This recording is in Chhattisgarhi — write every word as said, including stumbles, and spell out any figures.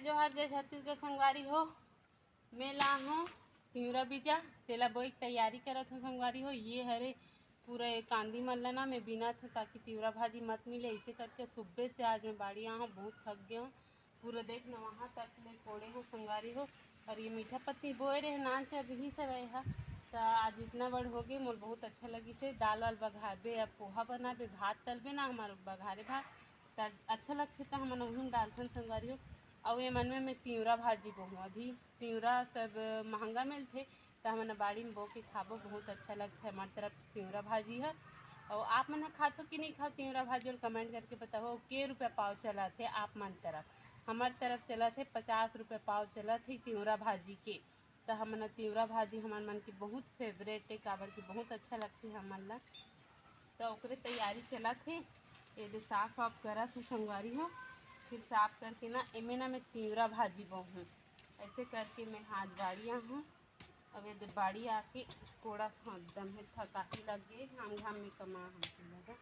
जोहार, जय छत्तीसगढ़ संगवारी हो। मैं ला हूँ तिवरा बीजा, तेला बोए के तैयारी करत हूँ संगवारी हो। ये हरे पूरा ये कांदी मन ला ना मैं बीनत हूँ, ताकि तिवरा भाजी मत मिले। इसे करके सुबह से आज मैं बाड़ी आ हूँ, बहुत थक गया हूँ। पूरा देख ना वहाँ तक ले कोड़े हूँ संगवारी हो। और ये मीठा पत्ती बोए रहे, नान चल रही सब यहाँ, तो आज इतना बड़ हो गए, मोर बहुत अच्छा लगी से। दाल वाल बघारबे, अब पोहा बनाबे, भात तलबे ना, हमार बघारे भात, त अच्छा लगथे, त हमन ओही में डालथन संगवारी हो। अउ ये मन में मैं तिवरा भाजी बोहूँ, अभी तिवरा सब महंगा मिलथे, त हमन बाड़ी में बो के खाबो, बहुत अच्छा लगथे हमार तरफ तिवरा भाजी ह। अउ आप मन ह खाथो कि नहीं खाओ तिवरा भाजी, और कमेंट करके बताओ, के रुपया पाव चलत हे आप मन तरफ? हमार तरफ चलत हे पचास रुपया पाव चलत हे तिवरा भाजी के। त हमन तिवरा भाजी हमर मन के बहुत फेवरेट हे, काबर कि बहुत अच्छा लगथे हमन ला। त ओकरे तैयारी चलत हे। ये दे साफ वाफ करत हे संगवारी हो। फिर साफ करके ना एमे ना मैं तिवरा भाजी बोहूँ। ऐसे करके मैं आज बाड़ी आहूँ। अब ये दे बाड़ी आके कोड़ा एकदम हे, थकाही लग गए, घाम घाम में कमा हम लगा।